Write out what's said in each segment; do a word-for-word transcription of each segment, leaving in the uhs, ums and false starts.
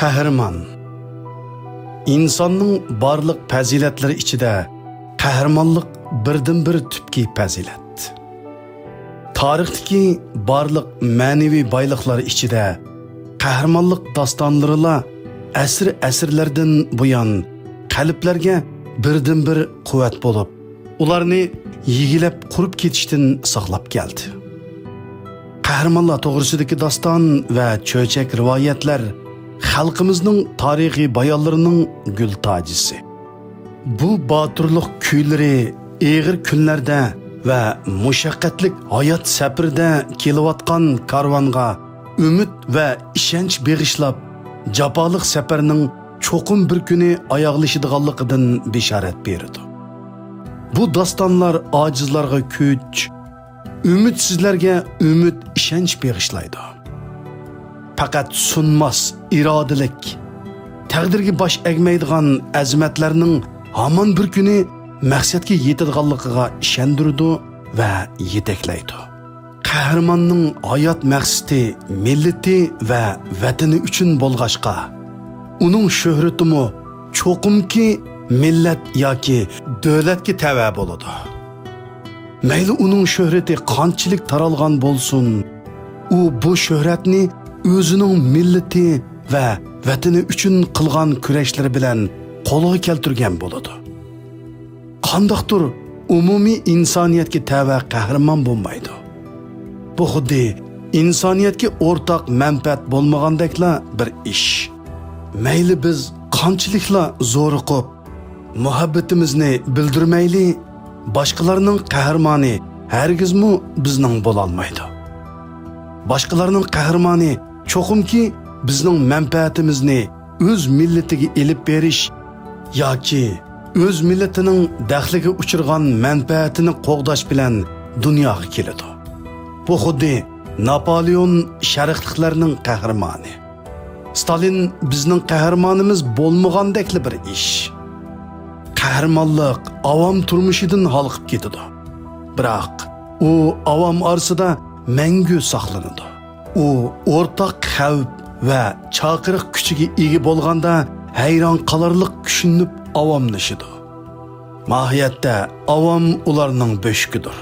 قەھرىمان. ئىنساننىڭ بارلىق پەزىلەتلىرى ئىچىدە قەھرىمانلىق بىردىنبىر تۈپكى پەزىلەت. تارىختىكى بارلىق مەنىۋى بايلىقلار ئىچىدە قەھرىمانلىق داستانلىرىلا ئەسىر-ئەسىرلەردىن بۇيان قەلبلەرگە بىردىنبىر قۇۋۋەت بولۇپ، ئۇلارنى يىگلەپ قۇرۇپ كېتىشتىن ساقلاپ كەلدى. قەھرىمانلار توغرىسىدىكى داستان ۋە چۆچەك رىۋايەتلەر خەلقىمىزنىڭ تارىخىي بايانلىرىنىڭ گۈل تاجىسى. بۇ باتۇرلۇق كۈيلىرى ئېغىر كۈنلەردە ۋە مۇشەققەتلىك ھايات سەپىرىدە كېلىۋاتقان كارۋانغا ئۈمىد ۋە ئىشەنچ بېغىشلاپ، جاپالىق سەپەرنىڭ چوقۇم بىر كۈنى ئاياغلىشىدىغانلىقىدىن بېشارەت بېرىدۇ. بۇ داستانلار ئاجىزلارغا كۈچ، ئۈمىدسىزلەرگە ئۈمىد، ئىشەنچ بېغىشلايدۇ. پەقەت سۇنماس ئىرادىلىك، تەقدىرگە باش ئەگمەيدىغان ئەزىمەتلەرنىڭ ھامان بىر كۈنى مەقسەتكە يېتىدىغانلىقىغا ئىشەندۈرىدۇ ۋە يېتەكلەيدۇ. قەھرىماننىڭ ھايات مەقسىتى مىللىتى ۋە ۋەتىنى ئۈچۈن بولغاچقا، ئۇنىڭ شۆھرىتىمۇ چوقۇمكى مىللەت ياكى دۆلەتكە تەۋە بولىدۇ. مەيلى ئۇنىڭ شۆھرىتى قانچىلىك تارالغان بولسۇن، ئۇ بۇ شۆھرەتنى ئۆزىنىڭ مىللىتى ۋە ۋەتىنى ئۈچۈن قىلغان كۈرەشلىرى بىلەن قولغا كەلتۈرگەن بولىدۇ. قانداقتۇر ئومۇمىي ئىنسانىيەتكە تەۋە قەھرىمان بولمايدۇ. بۇ خۇددى ئىنسانىيەتكە ئورتاق مەنپەئەت بولمىغاندەكلا بىر ئىش. مەيلى بىز قانچىلىكلا زورۇقۇپ، مۇھەببىتىمىزنى بىلدۈرمەيلى، باشقىلارنىڭ قەھرىمانى ھەرگىزمۇ بىزنىڭ بولالمايدۇ. باشقىلارنىڭ قەھرىمانى چوقۇمكى بىزنىڭ مەنپەئەتىمىزنى ئۆز مىللىتىگە ئېلىپ بېرىش ياكى ئۆز مىللىتىنىڭ دەخلىگە ئۇچرىغان مەنپەئەتىنى قوغداش بىلەن دۇنياغا كېلىدۇ. بۇ خۇددى ناپالېئون شەرقلىقلەرنىڭ قەھرىمانى. ستالىن بىزنىڭ قەھرىمانىمىز بولمىغاندەكلا بىر ئىش. قەھرىمانلىق ئاۋام تۇرمۇشىدىن ھالقىپ كېتىدۇ. بىراق، ئۇ ئاۋام ئارىسىدا مەڭگۈ ساقلىنىدۇ. ئۇ ئورتاق خەۋپ ۋە چاقىرىق كۈچىگە ئىگە بولغاندا، ھەيران قالارلىق كۈچلىنىپ ئاۋاملىشىدۇ. ماھىيەتتە ئاۋام ئۇلارنىڭ بۆشۈكىدۇر.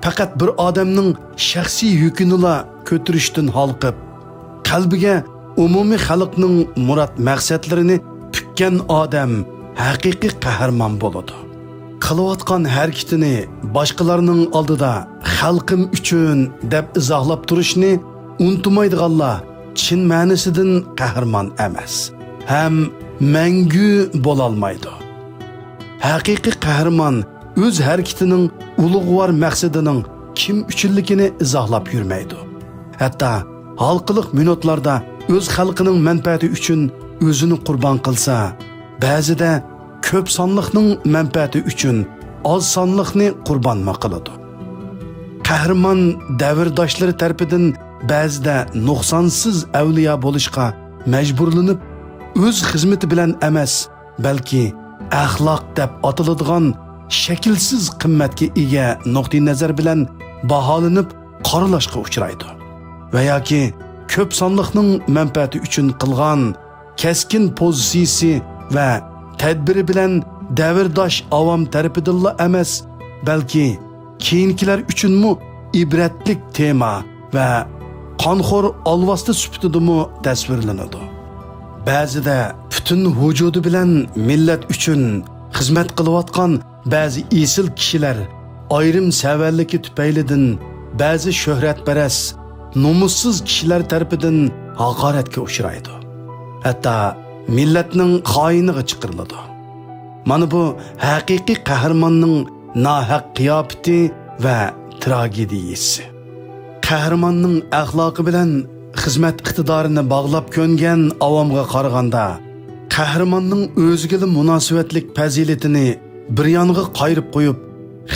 پەقەت بىر ئادەمنىڭ شەخسىي يۈكىنىلا كۆتۈرۈشتىن ھالقىپ، قەلبىگە ئومۇمىي خەلقنىڭ مۇراد مەقسەتلىرىنى پۈككەن ئادەم ھەقىقىي قەھرىمان بولىدۇ. قىلىۋاتقان ھەرىكىتىنى باشقىلارنىڭ ئالدىدا «خەلقىم ئۈچۈن» دەپ ئىزاھلاپ تۇرۇشنى ئۇنتۇمايدىغانلار چىن مەنىسىدىن قەھرىمان ئەمەس ھەم مەڭگۈ بولالمايدۇ. ھەقىقىي قەھرىمان ئۆز ھەرىكىتىنىڭ ئۇلۇغۋار مەقسىتىنىڭ كىم ئۈچۈنلۈكىنى ئىزاھلاپ يۈرمەيدۇ. ھەتتا ھالقىلىق مىنۇتلاردا ئۆز خەلقىنىڭ مەنپەئەتى ئۈچۈن ئۆزىنى قۇربان قىلسا، بەزىدە كۆپ سانلىقنىڭ مەنپەئەتى ئۈچۈن ئاز سانلىقنى قۇربانمۇ قىلىدۇ. قەھرىمان دەۋرداشلىرى تەرىپىدىن بەزىدە نۇقسانسىز ئەۋلىيا بولۇشقا مەجبۇرلىنىپ، ئۆز خىزمىتى بىلەن ئەمەس، بەلكى ئەخلاق دەپ ئاتىلىدىغان شەكىلسىز قىممەتكە ئىگە نۇقتىئىنەزەر بىلەن باھالىنىپ قارىلاشقا ئۇچرايدۇ ۋە ياكى كۆپ سانلىقنىڭ مەنپەئەتى ئۈچۈن قىلغان كەسكىن پوزىتسىيىسى ۋە تەدبىرى بىلەن دەۋرداش ئاۋام تەرىپىدىنلا ئەمەس، بەلكى كېيىنكىلەر ئۈچۈنمۇ ئىبرەتلىك تېما ۋە قانخور ئالۋاستى سۈپىتىدىمۇ تەسۋىرلىنىدۇ. بەزىدە پۈتۈن ۋۇجۇدى بىلەن مىللەت ئۈچۈن خىزمەت قىلىۋاتقان بەزى ئېسىل كىشىلەر ئايرىم سەۋەنلىكى تۈپەيلىدىن بەزى شۆھرەتپەرەس، نومۇسسىز كىشىلەر تەرىپىدىن ھاقارەتكە ئۇچرايدۇ. ھەتتا مىللەتنىڭ خائىنىغا چىقىرىلىدۇ. مانا بۇ ھەقىقىي قەھرىماننىڭ ناھەق قىياپىتى ۋە تراگېدىيىسى. قەھرىماننىڭ ئەخلاقى بىلەن خىزمەت ئىقتىدارىنى باغلاپ كۆنگەن ئاۋامغا قارىغاندا، قەھرىماننىڭ ئۆزىگىلا مۇناسىۋەتلىك پەزىلىتىنى بىر يانغا قايرىپ قويۇپ،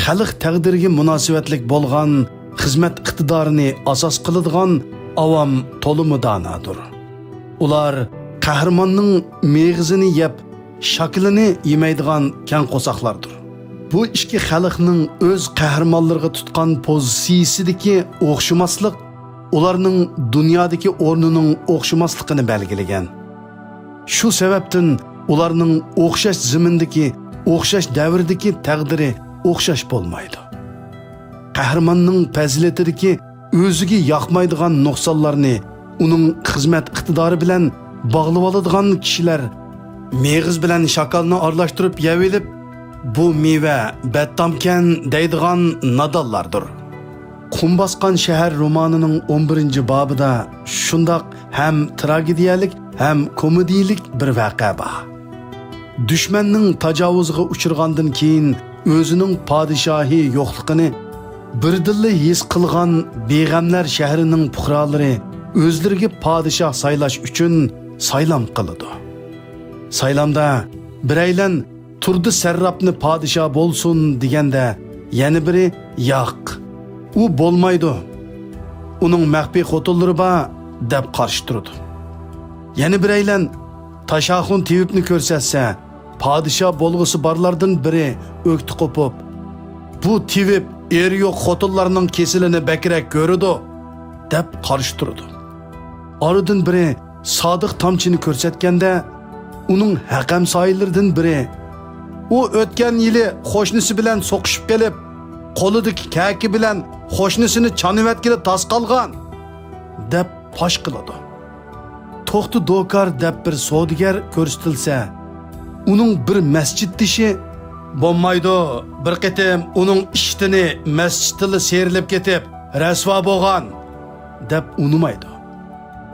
خەلق تەقدىرىگە مۇناسىۋەتلىك بولغان خىزمەت ئىقتىدارىنى ئاساس قىلىدىغان ئاۋام تولىمۇ دانادۇر. ئۇلار قەھرىماننىڭ مېغىزىنى يەپ، شاكىلىنى يېمەيدىغان كەڭ قورساقلاردۇر. بۇ ئىككى خەلقنىڭ ئۆز قەھرىمانلىرىغا تۇتقان پوزىتسىيىسىدىكى ئوخشىماسلىق ئۇلارنىڭ دۇنيادىكى ئورنىنىڭ ئوخشىماسلىقىنى بەلگىلىگەن. شۇ سەۋەبتىن ئۇلارنىڭ ئوخشاش زېمىندىكى، ئوخشاش دەۋردىكى تەقدىرى ئوخشاش بولمايدۇ. قەھرىماننىڭ پەزىلىتىدىكى ئۆزىگە ياقمايدىغان نۇقسانلارنى ئۇنىڭ خىزمەت ئىقتىدارى بىلەن باغلىۋالىدىغان كىشىلەر مېغىز بىلەن شاكالنى ئارىلاشتۇرۇپ يەۋېلىپ، «بۇ مېۋە بەتتامكەن» دەيدىغان نادانلاردۇر. «قۇم باسقان شەھەر» رومانىنىڭ ئون بىرىنچى بابىدا شۇنداق ھەم تراگېدىيەلىك، ھەم كومېدىيىلىك بىر ۋەقە بار. دۈشمەننىڭ تاجاۋۇزىغا ئۇچرىغاندىن كېيىن، ئۆزىنىڭ پادىشاھى يوقلۇقىنى بىردىنلا ھېس قىلغان بىغەملەر شەھىرىنىڭ پۇقرالىرى ئۆزلىرىگە پادىشاھ سايلاش ئۈچۈن سايلام قىلىدۇ. سايلامدا بىرەيلەن «تۇردى سەرراپنى پادىشاھ بولسۇن» دېگەندە، يەنە بىرى «ياق، ئۇ بولمايدۇ، ئۇنىڭ مەخپىي خوتۇنلىرى بار» دەپ قارشى تۇرىدۇ. يەنە بىرەيلەن تاشاخۇن تېۋىپنى كۆرسەتسە، پادىشاھ بولغۇسى بارلاردىن بىرى ئۆكتە قوپۇپ، «بۇ تېۋىپ ئېرى يوق خوتۇنلارنىڭ كېسىلىنى بەكرەك كۆرىدۇ» دەپ قارشى تۇرىدۇ. ئارىدىن بىرى سادىق تامچىنى كۆرسەتكەندە، ئۇنىڭ ھەقەمسايىلىرىدىن بىرى، «ئۇ ئۆتكەن يىلى قوشنىسى بىلەن سوقۇشۇپ قېلىپ، قولىدىكى كەكە بىلەن قوشنىسىنى چانىۋەتكىلى تاس قالغان» دەپ پاش قىلىدۇ. توختى دوكار دەپ بىر سودىگەر كۆرسىتىلسە، ئۇنىڭ بىر مەسچىتدىشى، «بولمايدۇ، بىر قېتىم ئۇنىڭ ئىشتىنى مەسچىتىلا سىيرىلىپ كېتىپ، رەسۋا بولغان» دەپ ئۇنىمايدۇ.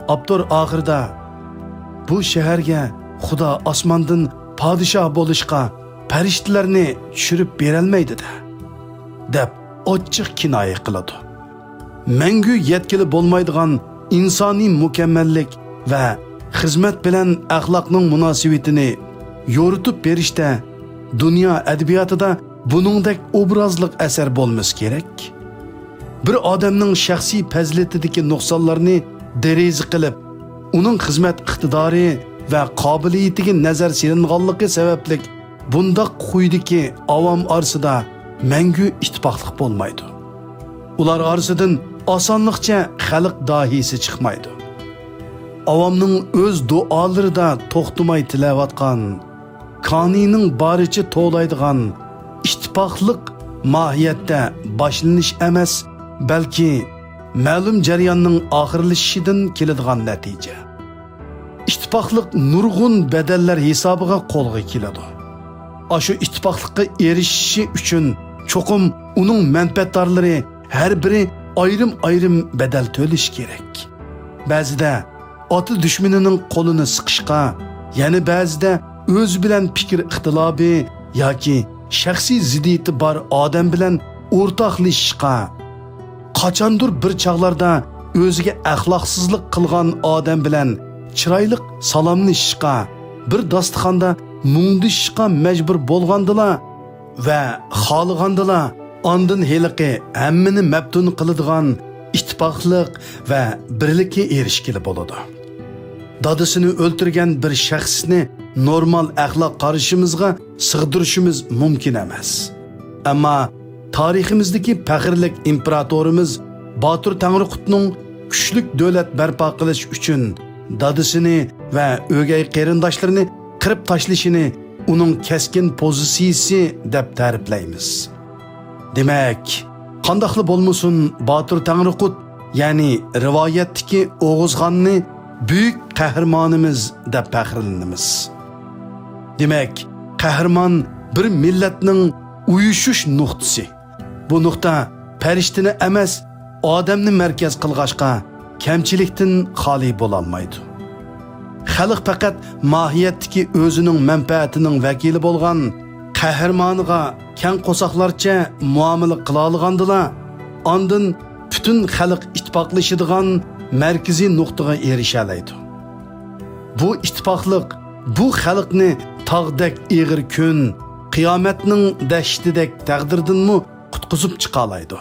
ئاپتور ئاخىرىدا، «بۇ شەھەرگە خۇدا ئاسماندىن پادىشاھ بولۇشقا پەرىشتىلەرنى چۈشۈرۈپ بېرەلمەيدۇ-دە» دەپ ئاچچىق كىنايە قىلىدۇ. مەڭگۈ يەتكىلى بولمايدىغان ئىنسانىي مۇكەممەللىك ۋە خىزمەت بىلەن ئەخلاقنىڭ مۇناسىۋىتىنى يورۇتۇپ بېرىشتە دۇنيا ئەدەبىياتىدا بۇنىڭدەك ئوبرازلىق ئەسەر بولمىسا كېرەك. بىر ئادەمنىڭ شەخسىي پەزىلىتىدىكى نۇقسانلارنى دېرىزە قىلىپ، ئۇنىڭ خىزمەت ئىقتىدارى ۋە قابىلىيىتىگە نەزەر سېلىنغانلىقى سەۋەبلىك، بۇنداق خۇيدىكى ئاۋام ئارىسىدا مەڭگۈ ئىتتىپاقلىق بولمايدۇ. ئۇلار ئارىسىدىن ئاسانلىقچە خەلق داھىيسى چىقمايدۇ. ئاۋامنىڭ ئۆز دۇئالىرىدا توختىماي تىلەۋاتقان، كانىنىڭ بارىچە توۋلايدىغان ئىتتىپاقلىق ماھىيەتتە باشلىنىش ئەمەس، بەلكى مەلۇم جەرياننىڭ ئاخىرلىشىشىدىن كېلىدىغان نەتىجە. ئىتتىپاقلىق نۇرغۇن بەدەللەر ھېسابىغا قولغا كېلىدۇ. ئاشۇ ئىتتىپاقلىققا ئېرىشىشى ئۈچۈن چوقۇم ئۇنىڭ مەنپەئەتدارلىرى ھەر بىرى ئايرىم-ئايرىم بەدەل تۆلىشى كېرەك. بەزىدە ئاتا دۈشمىنىنىڭ قولىنى سىقىشقا، يەنە بەزىدە ئۆزى بىلەن پىكىر ئىختىلاپى ياكى شەخسىي زىددىيىتى بار ئادەم بىلەن ئورتاقلىشىشقا، قاچاندۇر بىر چاغلاردا ئۆزىگە ئەخلاقسىزلىق قىلغان ئادەم بىلەن چىرايلىق سالاملىشىشقا، بىر داستىخاندا مۇڭدىشىشقا مەجبۇر بولغاندىلا ۋە خالىغاندىلا ئاندىن ھېلىقى ھەممىنى مەپتۇن قىلىدىغان ئىتتىپاقلىق ۋە بىرلىككە ئېرىشكىلى بولىدۇ. دادىسىنى ئۆلتۈرگەن بىر شەخسنى نورمال ئەخلاق قارىشىمىزغا سىغدۇرۇشىمىز مۇمكىن ئەمەس. ئەمما تارىخىمىزدىكى پەخىرلىك ئىمپېراتورىمىز باتۇر تەڭرىقۇتنىڭ كۈچلۈك دۆلەت بەرپا قىلىش ئۈچۈن دادىسىنى ۋە ئۆگەي قېرىنداشلىرىنى قىرىپ تاشلىشىنى ئۇنىڭ كەسكىن پوزىتسىيىسى دەپ تەرىپلەيمىز. دېمەك، قانداقلا بولمىسۇن، باتۇر تەڭرىقۇت، يەنى رىۋايەتتىكى ئوغۇزخاننى بۈيۈك قەھرىمانىمىز دەپ پەخىرلىنىمىز. دېمەك، قەھرىمان بىر مىللەتنىڭ ئۇيۇشۇش نۇقتىسى. بۇ نۇقتا پەرىشتىنى ئەمەس، ئادەمنى مەركەز قىلغاچقا، كەمچىلىكتىن خالىي بولالمايدۇ. خەلق پەقەت ماھىيەتتىكى ئۆزىنىڭ مەنپەئەتىنىڭ ۋەكىلى بولغان قەھرىمانىغا كەڭ قورساقلارچە مۇئامىلە قىلالىغاندىلا، ئاندىن پۈتۈن خەلق ئىتتىپاقلىشىدىغان مەركىزىي نۇقتىغا ئېرىشەلەيدۇ. بۇ ئىتتىپاقلىق بۇ خەلقنى تاغدەك ئېغىر كۈن، قىيامەتنىڭ دەھشىتىدەك تەقدىردىنمۇ قۇتقۇزۇپ چىقالايدۇ.